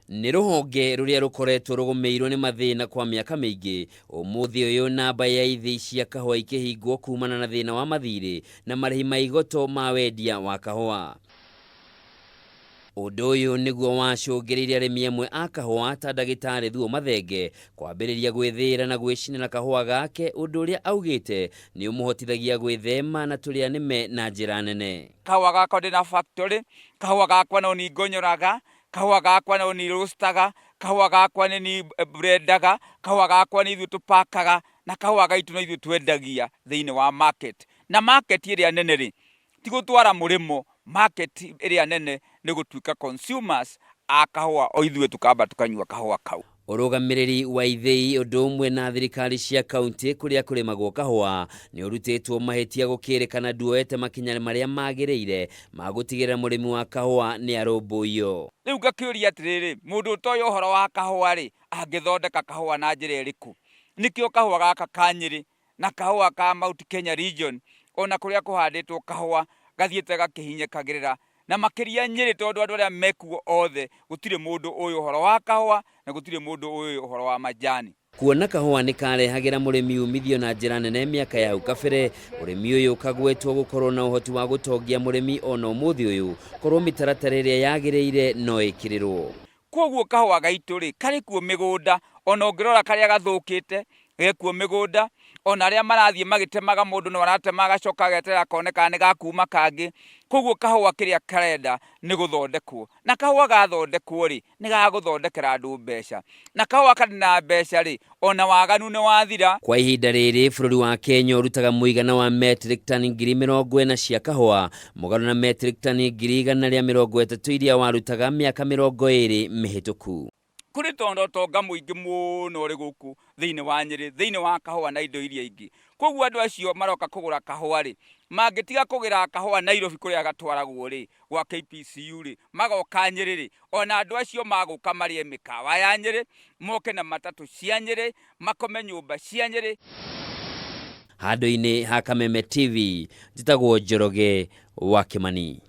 Nĩ rũhonge rũrĩa rũkoretwo rũgũmĩirwo nĩ mathĩna kwa mĩaka mĩingĩ, ũmũthĩ ũyũ namba ya ithĩi cia kahũa ikĩhingwo kumana na thĩna wa mathirĩ na marĩhi ma igoto ma wendia wa kahũa. Ũndũ ũyũ nĩguo wacũngĩrĩirie arĩmi amwe a kahũa ta ndagĩtarĩ Thuo Mathenge kwambĩrĩria gwĩthĩĩra na gwĩcinĩra kahũa gake ũndũ ũrĩa augĩte nĩ ũmũhotithagia gwĩthema na tũrĩa nĩme na njĩra nene. Kahũa gakwa ndĩna factory, kahũa gakwa no niĩ ngonyoraga, Kahũa gakwa no niĩ roastaga, kahũa gakwa nĩ niĩ blendaga, kahũa gakwa nĩ ithuĩ tũpakaga, na kahũa gaitũ no ithuĩ twendagia thĩinĩ wa market. Na market ĩrĩa nene rĩ, ti gũtwara mũrĩmo, market ĩrĩa nene nĩ gũtuĩka consumers a kahũa o ithuĩ tũkamba tũkanyua kahũa kau. Ũrũgamĩrĩri wa ithĩi ũndũ ũmwe na thirikari cia kauntĩ kũrĩa kũrĩmagwo kahũa nĩ ũrutĩtwo mahĩtia gũkĩrĩkana nduoete makinya marĩa magĩrĩire ma gũtigĩrĩra mũrĩmi wa kahũa nĩ arũmbũiyo. Rĩu ngakĩũria atĩrĩrĩ, mũndũ ũtoĩ ũhoro wa kahũa-rĩ, angĩthondeka kahũa na njĩra ĩrĩkũ? Nĩkĩo kahũa gaka ka Nyĩrĩ na kahũa ka Mount Kenya region ona kũrĩa kũhandĩtwo kahũa gathiĩte gakĩhinyĩkagĩrĩra na makĩria Nyĩrĩ tondũ andũ arĩa mekuo othe gũtirĩ mũndũ ũĩ ũhoro wa kahũa na gũtirĩ mũndũ ũĩ ũhoro wa majani. Kuona kahũa nĩ karehagĩra mũrĩmi umithio na njĩra nene mĩaka ya hau kabere, ũrĩmi ũyũ ũkagwetwo gũkorwo na ũhoti wa gũtongia mũrĩmi ona ũmũthĩ ũyũ korwo mĩtaratara ĩrĩa yagĩrĩire no ĩkĩrĩrwo. Kwoguo kahũa gaitũ-rĩ, karĩ kuo mĩgũnda, o na ũngĩrora karĩa gathũkĩte, ge kuo mĩgũnda, o na arĩa marathiĩ magĩtemaga mũndũ no aratema agacoka ageterera akone kana nĩ gakuma kangĩ. Kwoguo kahũa kĩrĩa karenda nĩ gũthondekwo. Na kahũa gathondekwo-rĩ, nĩ gagũthondekera andũ mbeca. Na kahũa karĩ na mbeca-rĩ, o na waganu nĩ wathira. Kwa ihinda rĩrĩ bũrũri wa Kenya ũrutaga mũigana wa metric tani 40,000 cia kahũa, mũgarũ na metric tani 130,000 iria warutaga mĩaka 20 mĩhĩtũku. Kũrĩ tondũ ũtonga mũingĩ mũno ũrĩ gũkũ thĩinĩ wa Nyĩrĩ, thĩinĩ wa kahũa na indo iria ingĩ. Kwoguo andũ acio maroka kũgũra kahũa-rĩ, mangĩtiga kũgĩra kahũa Nairobi kũrĩa gatwaragwo-rĩ, gwa KPCU-rĩ, magoka Nyĩrĩ-rĩ, ona andũ acio magũka marĩe mĩkawa ya Nyĩrĩ, moke na matatũ cia Nyĩrĩ, makome nyũmba cia Nyĩrĩ. Handũ-inĩ ha Kameme TV, njĩtagwo Njoroge wa Kĩmani.